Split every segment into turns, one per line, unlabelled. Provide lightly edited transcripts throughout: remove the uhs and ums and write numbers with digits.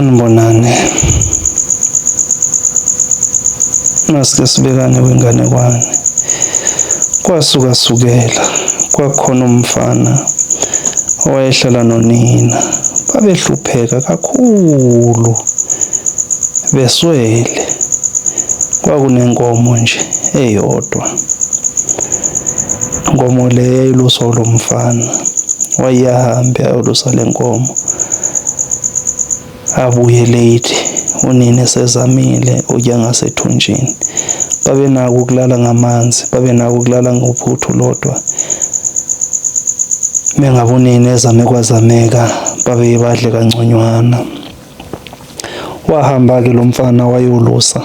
Sanibonani. Masike sibekane kwinganekwane. Kwasuka sukela kwakukhona umfana owayehlala nonina. Babehlupheka kakhulu, beswele. Kwakunenkomo nje eyodwa. Inkomo le yayiluswa lo mfana. Wayehambe ayolusa le nkomo, abuye late, unina esezamile ukuya ngasethunjini. Babenako ukulala ngamanzi, babenako ukulala ngophuthu lodwa. Mengabe unina ezame kwazameka, babeye badle kangconywana. Wahamba-ke lo mfana wayolusa.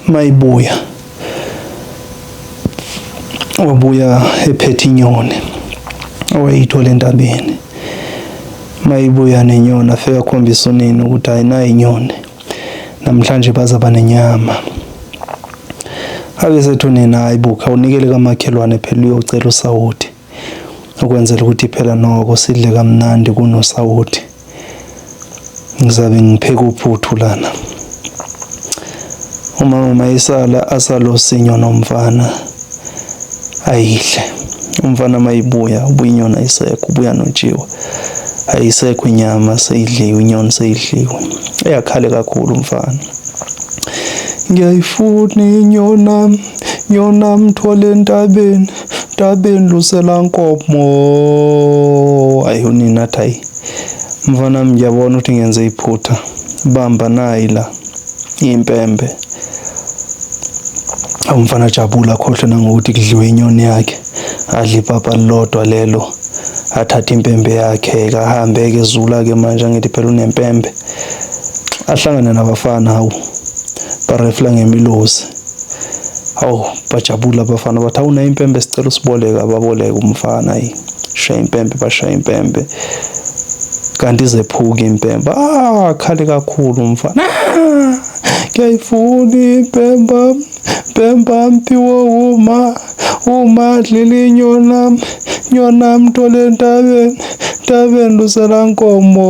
Mayibuya wabuya ephethe inyoni owayeyithola entabeni. Mayibuya nenyoni afike akhombisa unina ukuthi hayi nayi inyoni, namhlanje bazaba nenyama. Abe sethi unina, hayi bukha unikele kamakhelwane phela uyocela usawoti ukwenzela ukuthi phela noko sidle kamnandi kunosawoti. Ngizabe ngipheka uphuthu lana. Umama mayisala asalosinyo nomfana ayidle. Umfana mayibuya ubuya inyoni ayisekho, ubuya notshiwa. Ayisekho inyama seyidliwe, inyoni seyidliwe. Eyakhale kakhulu umfana. Ngiyayifuna inyona, nyona mthole entabeni, ntabeni lusela nkomo. Ayi unina athi hayi. Mfana wami ngiyabona ukuthi ngenze iphutha. Bamba nayi la impembe. Umfana ajabula akhohlwe nangokuthi kudliwe inyoni yakhe. Adle ipapa lilodwa lelo. Athathe impembe yakhe kahambe-ke ezula-ke manje angithi phela unempembe. Ahlangane nabafana hawu barefla ngemilozi. Hawu bajabula abafana bathi awunayo impembe sicela usiboleke ababoleke umfana ayi. Shaya impembe bashaya impembe. Kanti izephuka impembe. Ah khale kakhulu umfana. Ah, ngiyayifuna impemba. Mpemba mpiwo uma uma dlili nyona nyona mthole entabeni ntabeni lusela nkomo.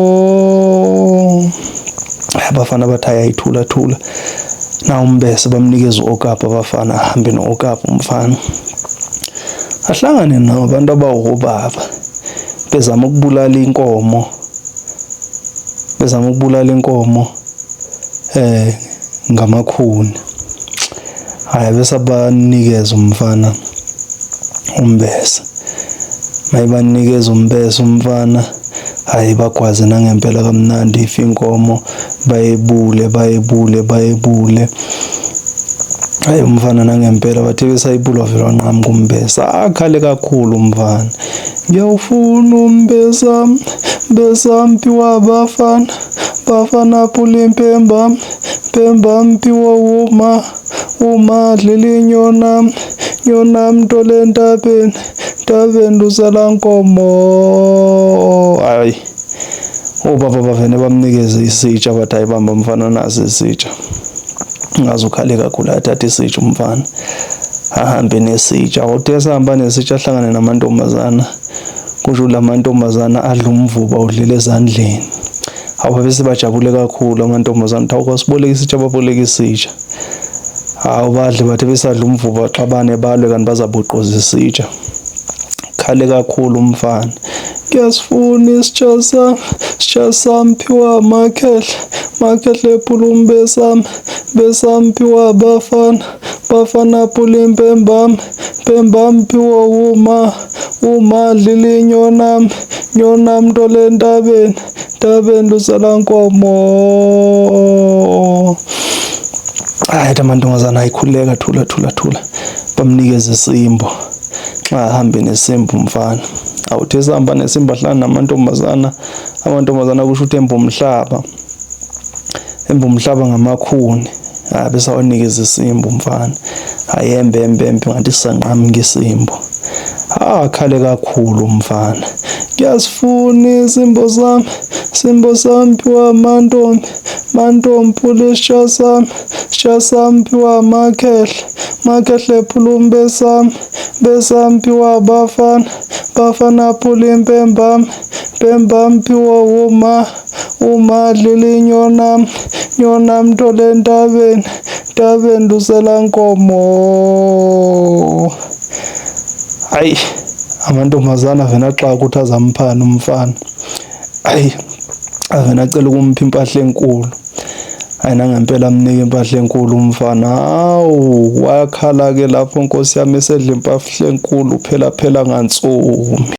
Abafana bathi ayayithula thula. Na umbese bamnikeza u-okapa abafana ahambe no-okapa umfana. Ahlangane nabantu abawobaba bezama ukubulala inkomo. Bezama ukubulala inkomo ngamakhuni. Hhayi bese abanikeza umfana umbese. Mayibanikeza umbese umfana, hhayi bagwaze nangempela kamnandi ife inkomo bayebule bayebule bayebule. Hhayi umfana nangempela bathe besayibula wavele wanqamuka umbese. Akhale kakhulu umfana. Ngiyawufuna umbesa, mbesa mpiwa bafana, bafana phula impemba, mpemba mpiwa woma, uma dlili nyona, nyona mntole entabeni, ntabeni lusela nkomo. Hayi. Obaba bavene bamnikeze isitsha bathi hayi bamba mfana nasi isitsha. Ngaze ukhale kakhulu athathe isitsha umfana. Ahambe nesitsha. Uthe esahamba nesitsha ahlangane namantombazana. Kusho la mantombazana adla umvuba udlela ezandleni. Hawu bese bajabule kakhulu amantombazana. Hawu kwasiboleka isitsha baboleka isitsha. Hawu badle bathe besadla umvuba baxabane balwe kanti bazabuqoza isitsha. Khale kakhulu umfana. Ngiyasifuna isitsha sami, isitsha sami phiwa amakhehle, makhehle phula umbesami, besami phiwa abafana, bafana phula impembami, mpembami phiwa uma, uma dlili inyonami, nyonami ntole entabeni, ntabeni lusela nkomo. Hayi amantombazana ayikhuleka thula thula thula. Bamnikeza isimbo. Nxa ahambe nesimba umfana. Awuthe esahamba nesimba ahlangana namantombazana. Amantombazana kusho ukuthi emba umhlaba. Emba umhlaba ngamakhuni. Hayi bese awanikeza isimba umfana. Hayi embe embe embe ngathi sisanqamuka isimbo. Akhale kakhulu umfana. Ngiyasifuna isimbo sami, simbo sami phiwa amantombi, mantombi phula isitsha sami, Sitsha sami phiwa amakhehle, makhehle phula umbesami, besami phiwa abafana, bafana phula impembami, mpembami phiwa uma, uma dlila inyonami, nyonami thole entabeni, ntabeni lusela nkomo. Hayi, amantombazana avena axaka ukuthi azamphana umfana. Hayi, avena acela ukumpha impahla enkulu. Hayi nangempela amnike impahla enkulu umfana. Hawu, wakhala-ke lapho nkosi yami esedla impahla enkulu phela phela ngansomi.